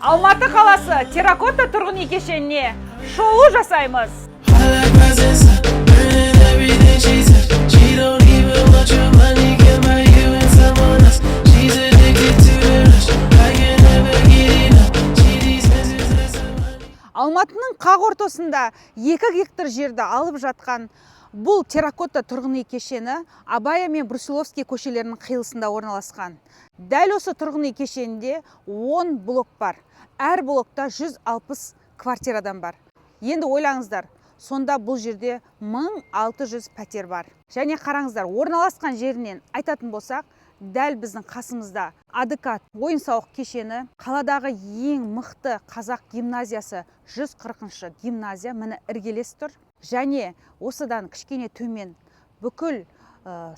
Алматы қаласы, Терракота тұрғын үй кешеніне шолу жасаймыз. I like rising sun, burning everything she touch. She don't even want your money, can buy you and someone else. She's addicted to the rush. I can never get enough. She dismisses us some money. Алматының қақ ортасында 2 гектар жерді алып жатқан бұл Терракота тұрғын үй кешені Абая мен Брусиловский көшелерінің қиылысында орналасқан. Дәл осы тұрғын үй кешенінде 10 блок бар. Әр блокта 160 квартирадан бар. Енді ойлаңыздар, сонда бұл жерде 1600 пәтер бар. Және қараңыздар, орналасқан жерінен айтатын болсақ, дәл біздің қасымызда АДК ойын сауық кешені, қаладағы ең мықты қазақ гимназиясы, 140 гимназия, міне, іргелес тұр. Және осыдан кішкене төмен бүкіл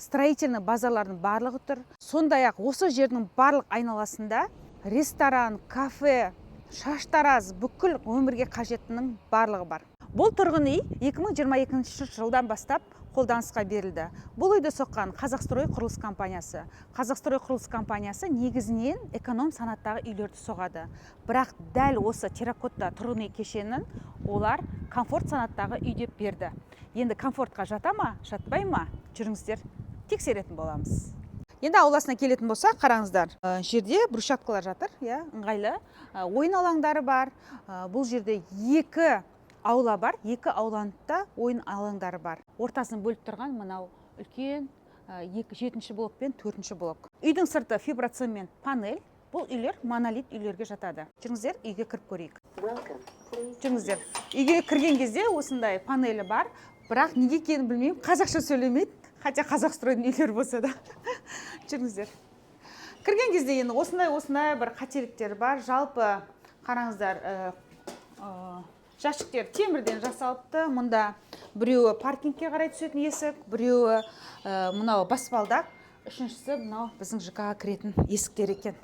строительный базарлардың барлығы тұр. Сондай ақ осы жердің барлық айналасында ресторан, кафе, шаштараз, бүкіл өмірге қажеттінің барлығы бар. Бұл тұрғын үй 2022 жылдан бастап қолданысқа берілді. Бұл үйді соққан Қазақстрой құрылыс компаниясы. Қазақстрой құрылыс компаниясы негізінен эконом санаттағы үйлерді соғады, бірақ дәл осы Терракота тұрғын үй кешенін олар комфорт санаттағы үй деп берді. Енді комфортқа жата ма, жатпай ма, жүріңіздер, тексеретін боламыз. Енді ауласына келетін болсақ, қараңыздар, жерде брусчаткалар жатыр, иә, ыңғайлы. Ойын алаңдары бар. Бұл жерде екі аула бар, екі ауланың да ойын алаңдары бар. Ортасын бөліп тұрған мынау үлкен екі, жетінші блок пен төртінші блок. Үйдің сырты фиброцемент панель. Бұл үйлер монолит үйлерге жатады. Жүріңіздер, үйге кіріп көрейік. Жүріңіздер. Үйге кірген кезде осындай панелі бар, бірақ неге екенін білмеймін, қазақша сөйлемейді, хотя Қазақстройдың үйлері болса да. Жүріңіздер. Кірген кезде енді осындай бір қателіктер бар. Жалпы қараңыздар, жәшіктер темірден жасалыпты. Мұнда біреуі паркингке қарай түсетін есік, біреуі мынау баспалдақ, үшіншісі мынау біздің ЖК ға кіретін есіктер екен.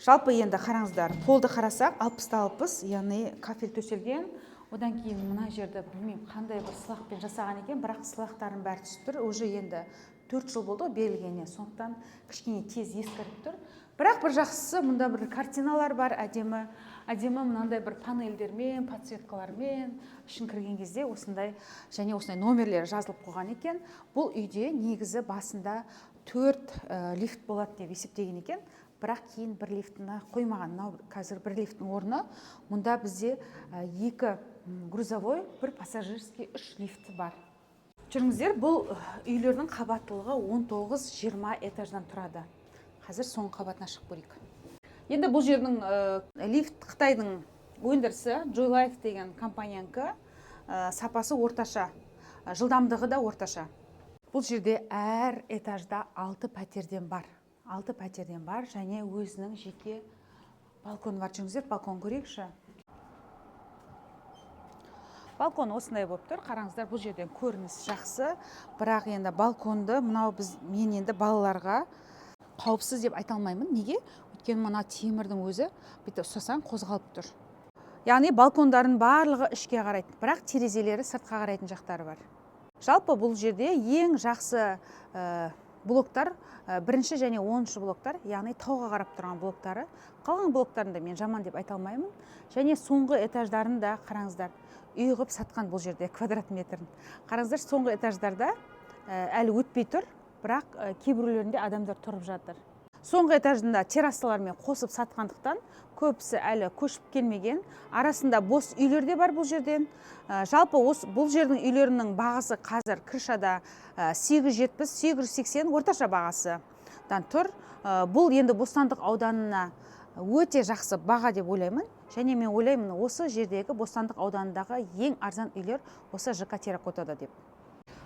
Жалпы енді қараңыздар, полды қарасақ, 60-та 60, яғни кафель төселген. Одан кейін мына жерді білмеймін, қандай бір сылақпен жасаған екен, бірақ сылақтардың бәрі түсіп тұр. Уже енді 4 жыл болды ғой берілгеніне, сондықтан кішкене тез ескіріп тұр. Бірақ бір жақсысы, мұнда бір картиналар бар, әдемі әдемі, мынандай бір панельдермен, подсветкалармен. Ішін кірген кезде осындай және осындай номерлері жазылып қойған екен. Бұл үйде негізі басында төрт лифт болады деп есептеген екен, бірақ кейін бір лифтіні қоймаған. Мынау қазір бір лифттің орны. Мұнда бізде екі грузовой, бір пассажирский, үш лифт бар. Жүріңіздер. Бұл үйлердің қабаттылығы 19-20 этаждан тұрады. Қазір соңғы қабатына шығып көрейік. Енді бұл жердің лифт қытайдың өндірісі, Joy деген компаниянікі. Сапасы орташа, жылдамдығы да орташа. Бұл жерде әр этажда алты пәтерден бар, алты пәтерден бар және өзінің жеке балконы бар. Жүріңіздер, балкон көрейікші. Балкон осындай болып тұр, қараңыздар. Бұл жерден көрініс жақсы, бірақ енді балконды мынау біз, мен енді балаларға қауіпсіз деп айта алмаймын. Неге? Өйткені мына темірдің өзі бүйтіп ұстасаң, қозғалып тұр. Яғни балкондардың барлығы ішке қарайды, бірақ терезелері сыртқа қарайтын жақтары бар. Жалпы бұл жерде ең жақсы блоктар бірінші және 10-шы блоктар, яғни тауға қарап тұрған блоктары. Қалған блоктарын да мен жаман деп айта алмаймын. Және соңғы этаждарын да қараңыздар, үй қылып сатқан бұл жерде квадрат метрін. Қараңыздар, соңғы этаждарда әлі өтпей тұр, бірақ кейбіреулерінде адамдар тұрып жатыр. Соңғы этажында террасалармен қосып сатқандықтан, көбісі әлі көшіп келмеген. Арасында бос үйлер де бар бұл жерден. Жалпы осы бұл жердің үйлерінің бағасы қазір крышада 870, 880 орташа бағасыдан тұр. Бұл енді Бостандық ауданына өте жақсы баға деп ойлаймын. Және мен ойлаймын, осы жердегі Бостандық ауданындағы ең арзан үйлер осы ЖК Терракотада деп.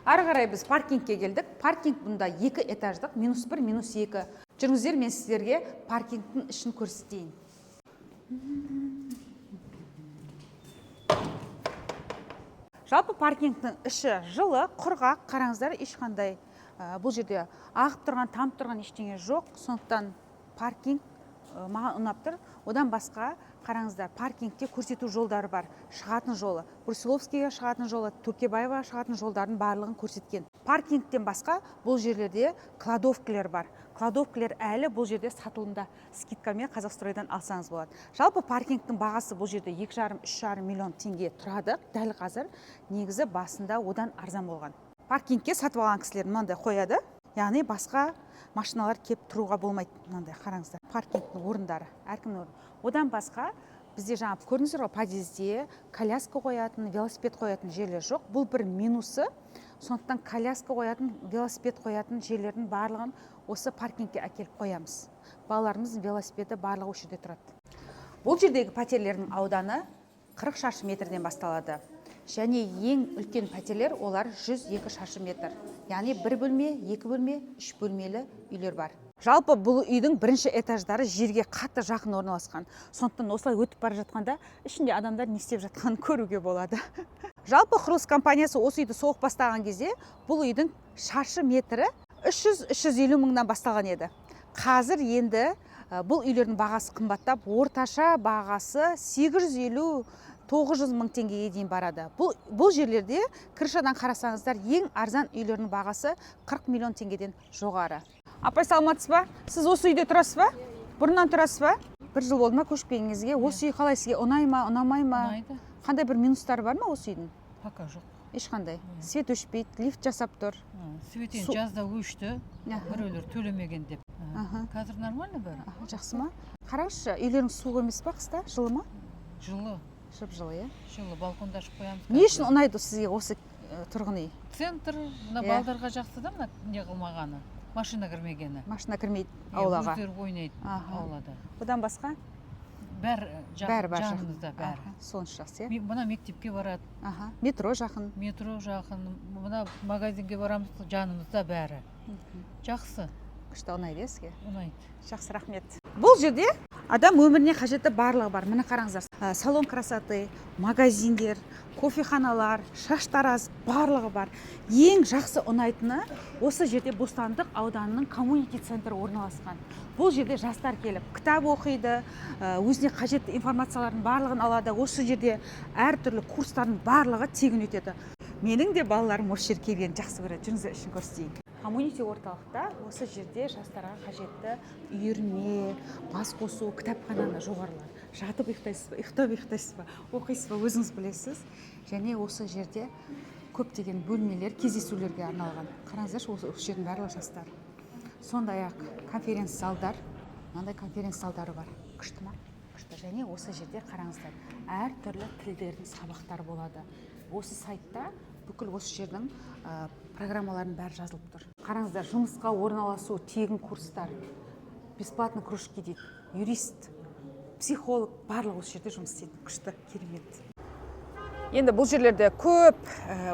Ары қарай біз паркингке келдік. Паркинг бұнда екі этаждық, минус бір, минус екі. Жүріңіздер, мен сіздерге паркингтің ішін көрсетейін. Жалпы паркингтің іші жылы, құрғақ. Қараңыздар, ешқандай бұл жерде ағып тұрған, тамып тұрған ештеңе жоқ. Сондықтан паркинг маған ұнап тұр. Одан басқа қараңыздар, паркингте көрсету жолдары бар. Шығатын жолы, Брусиловскийге шығатын жолы, Түркебаеваға шығатын жолдардың барлығын көрсеткен. Паркингтен басқа бұл жерлерде кладовкалер бар. Кладовкалер әлі бұл жерде сатылымда, скидкамен Қазақстройдан алсаңыз болады. Жалпы паркингтің бағасы бұл жерде 2,5-3,5 миллион теңге тұрады дәл қазір. Негізі басында одан арзан болған. Паркингке сатып алған кісілер мынандай қояды, яғни басқа машиналар келіп тұруға болмайды. Мынандай, қараңыздар, паркингтің орындары, әркімнің орны. Одан басқа бізде, жаңа көрдіңіздер ғой, подъезде коляска қоятын, велосипед қоятын жерлер жоқ. Бұл бір минусы. Сондықтан коляска қоятын, велосипед қоятын жерлердің барлығын осы паркингке әкеліп қоямыз. Балаларымыздың велосипеді, барлығы осы жерде тұрады. Бұл жердегі пәтерлердің ауданы 40 шаршы метрден басталады және ең үлкен пәтерлер, олар 102 шаршы метр, яғни бір бөлме, екі бөлме, үш бөлмелі үйлер бар. Жалпы бұл үйдің бірінші этаждары жерге қатты жақын орналасқан, сондықтан осылай өтіп бара жатқанда ішінде адамдар не істеп жатқанын көруге болады. Жалпы құрылыс компаниясы осы үйді соғып бастаған кезде бұл үйдің шаршы метрі 300-350 мыңнан басталған еді. Қазір енді бұл үйлердің бағасы қымбаттап, орташа бағасы 850-900 мың теңгеге дейін барады. Бұл жерлерде крышадан қарасаңыздар, ең арзан үйлердің бағасы 40 миллион теңгеден жоғары. Апай, саламатсыз ба? Сіз осы үйде тұрасыз ба? Бұрыннан тұрасыз ба? Бір жыл болды ма көшіп келгеніңізге? Осы үй қалай, сізге ұнай ма, ұнамай ма? Ұнайды. Қандай бір минустары бар ма осы үйдің? Пока жоқ. Ешқандай? Свет өшпейді, лифт жасап тұр. Свет енді жазда өшті, біреулер төлемеген деп. Қазір нормально бәрі. Аха, жақсы ма? Қараңызшы, үйлеріңіз суық емес па қыста? Жылы ма? Жылы. Жып жылы, иә? Жылы, балконды ашып қоямыз. Не үшін ұнайды сізге осы тұрғын үй? Центр мына. Балдарға жақсы да, мына не қылмағаны, машина кірмегені. Машина кірмейді Иә, аулаға. Өздері ойнайды аулада. Одан басқа? Бәрі жақын, Бәрі бар, жақын. жанымызда бәрі. Аха, сонысы жақсы, иә? Мына мектепке барады. Аха, метро жақын. Метро жақын, мына магазинге барамыз, жанымызда бәрі. Жақсы. Күшті, ұнайды, иә, сізге? Ұнайды. Жақсы, рахмет. Бұл жерде адам өміріне қажетті барлығы бар. Міне, қараңыздар. Салон красоты, магазиндер, кофеханалар, шаштараз, барлығы бар. Ең жақсы ұнайтыны, осы жерде Бостандық ауданының комьюнити центрі орналасқан. Бұл жерде жастар келіп кітап оқиды, өзіне қажетті информациялардың барлығын алады. Осы жерде әртүрлі курстардың барлығы тегін өтеді. Менің де балаларым осы жерге келгенді жақсы көреді. Жүріңіздер, ішін көрсетейін. Комьюнити орталықта осы жерде жастарға қажетті үйірме, бас қосу, кітапхананы жоғарылар. Жатып ұйықтайсыз ба, ұйықтап ұйықтайсыз ба, оқисыз ба, өзіңіз білесіз. Және осы жерде көптеген бөлмелер кездесулерге арналған. Қараңыздаршы, осы жердің барлығы жастар. Сондай ақ конференц залдар, мынандай конференц залдары бар. Күшті ма? Күшті. Және осы жерде, қараңыздар, әртүрлі тілдердің сабақтары болады. Осы сайтта бүкіл осы жердің программаларының бәрі жазылып тұр. Қараңыздар, жұмысқа орналасу тегін курстар, бесплатный кружки дейді, юрист, психолог, барлығы осы жерде жұмыс істейді. Күшті, керемет. Енді бұл жерлерде көп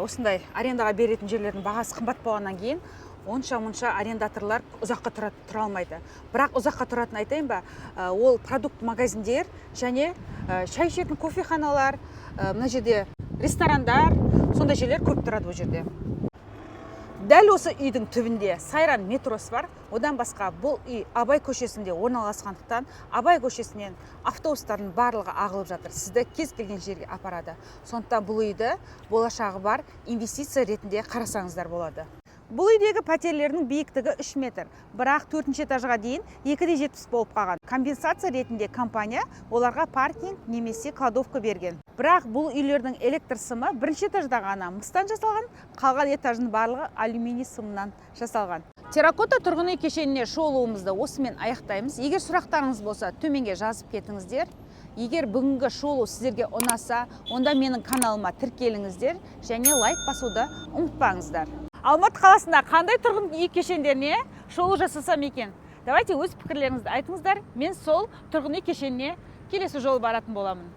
осындай арендаға беретін жерлердің бағасы қымбат болғаннан кейін онша мұнша арендаторлар ұзаққа тұра алмайды. Бірақ ұзаққа тұратын, айтайын ба, ол продукт магазиндер және шай ішетін кофеханалар, мына жерде ресторандар, сондай жерлер көп тұрады бұл жерде. Дәл осы үйдің түбінде Сайран метросы бар. Одан басқа бұл үй Абай көшесінде орналасқандықтан, Абай көшесінен автобустардың барлығы ағылып жатыр, сізді кез келген жерге апарады. Сондықтан бұл үйді болашағы бар инвестиция ретінде қарасаңыздар болады. Бұл үйдегі пәтерлердің биіктігі 3 метр, бірақ төртінші этажға дейін 2,70 болып қалған. Компенсация ретінде компания оларға паркинг немесе кладовка берген. Бірақ бұл үйлердің электр сымы бірінші этажда ғана мыстан жасалған, қалған этаждың барлығы алюминий сымынан жасалған. Терракота тұрғын үй кешеніне шолуымызды осымен аяқтаймыз. Егер сұрақтарыңыз болса, төменге жазып кетіңіздер. Егер бүгінгі шолу сіздерге ұнаса, онда менің каналыма тіркеліңіздер және лайк басуды ұмытпаңыздар. Алматы қаласында қандай тұрғын үй кешендеріне шолу жасасам екен? Давайте, өз пікірлеріңізді айтыңыздар. Мен сол тұрғын үй кешеніне келесі жолы баратын боламын.